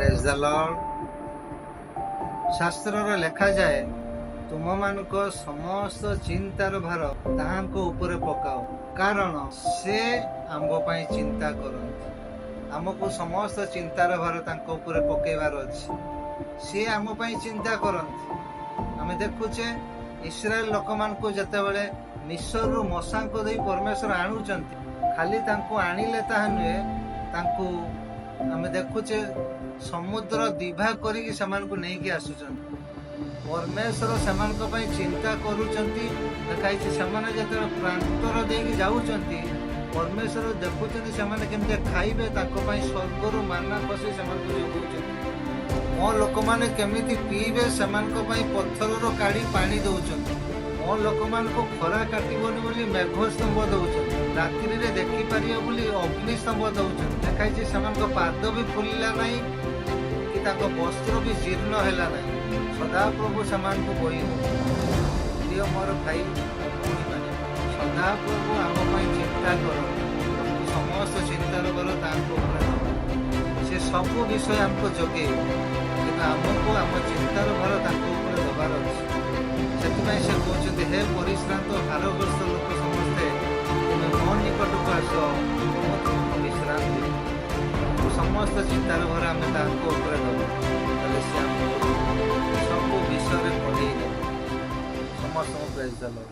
Praise the Lord. ଶାସ୍ତ୍ରରେ ଲେଖାଯାଏ, ତୁମମାନଙ୍କ ସମସ୍ତ ଚିନ୍ତାର ଭାର ତାହାଙ୍କ ଉପରେ ପକାଅ, କାରଣ ସେ ଆମ୍ଭ ପାଇଁ ଚିନ୍ତା କରନ୍ତି। ଆମକୁ ସମସ୍ତ ଚିନ୍ତାର ଭାର ତାଙ୍କ ଉପରେ ପକେଇବାର ଅଛି। ସିଏ ଆମ ପାଇଁ ଚିନ୍ତା କରନ୍ତି। ଆମେ ଦେଖୁଛେ, ଇସ୍ରାଏଲ ଲୋକମାନଙ୍କୁ ଯେତେବେଳେ ମିଶରରୁ ମୋଶାଙ୍କୁ ଦେଇ ପରମେଶ୍ୱର ଆଣୁଛନ୍ତି, ଖାଲି ତାଙ୍କୁ ଆଣିଲେ ତାହା ନୁହେଁ, ତାଙ୍କୁ ଆମେ ଦେଖୁଛେ ସମୁଦ୍ର ଦିଭାଗ କରିକି ସେମାନଙ୍କୁ ନେଇକି ଆସୁଛନ୍ତି। ପରମେଶ୍ୱର ସେମାନଙ୍କ ପାଇଁ ଚିନ୍ତା କରୁଛନ୍ତି। ଲେଖା ହେଇଛି, ସେମାନେ ଯେତେବେଳେ ପ୍ରାନ୍ତର ଦେଇକି ଯାଉଛନ୍ତି, ପରମେଶ୍ୱର ଦେଖୁଛନ୍ତି ସେମାନେ କେମିତି ଖାଇବେ। ତାଙ୍କ ପାଇଁ ସ୍ୱର୍ଗରୁ ମାନା ଖସି ସେମାନଙ୍କୁ ଯୋଗାଉଛନ୍ତି। ମୋ ଲୋକମାନେ କେମିତି ପିଇବେ, ସେମାନଙ୍କ ପାଇଁ ପଥରରୁ କାଢି ପାଣି ଦଉଛନ୍ତି। ମୋ ଲୋକମାନଙ୍କୁ ଖରା କାଟିବନି ବୋଲି ମେଘ ସ୍ତମ୍ଭ ଦଉଛନ୍ତି। ରାତ୍ରିରେ ଦେଖିପାରିବ ବୋଲି ଅଗ୍ନି ସ୍ତମ୍ଭ ଦଉଛନ୍ତି। ଲେଖା ହେଇଛି, ସେମାନଙ୍କ ପାଦ ବି ଫୁଲିଲା ନାହିଁ କି ତାଙ୍କ ବସ୍ତ୍ର ବି ଜୀର୍ଣ୍ଣ ହେଲା ନାହିଁ। ସଦାପ୍ରଭୁ ସେମାନଙ୍କୁ ବହି। ପ୍ରିୟ ମୋର ଭାଇ ଓ ଭଉଣୀମାନେ, ସଦାପ୍ରଭୁ ଆମ ପାଇଁ ଚିନ୍ତା କରନ୍ତି। ସମସ୍ତ ଚିନ୍ତାର ଭାର ତାଙ୍କ ଉପରେ ଦେବା। ସେ ସବୁ ବିଷୟ ଆମକୁ ଯୋଗେଇବେ, କିନ୍ତୁ ଆମକୁ ଆମ ଚିନ୍ତାର ଭାର ତାଙ୍କ ଉପରେ ଦେବାର ଅଛି। ସେଥିପାଇଁ ସେ କହୁଛନ୍ତି, ହେ ପରିଶ୍ରାନ୍ତ ଭାରଗ୍ରସ୍ତ ଲୋକ ସମସ୍ତେ, ତୁମେ ମୋ ନିକଟକୁ ଆସ, ମୁଁ ତୁମକୁ ବିଶ୍ରାମ ଦେବି। ସମସ୍ତ ଚିନ୍ତାର ଭାର ଆମେ ତାଙ୍କ ଉପରେ ଦେବା, ତାହେଲେ ସେ ଆମକୁ ସବୁ ବିଷୟରେ ପଢ଼େଇ ଦେବେ। ସମସ୍ତଙ୍କୁ ପ୍ରେଜ୍ ଦ ଲର୍ଡ।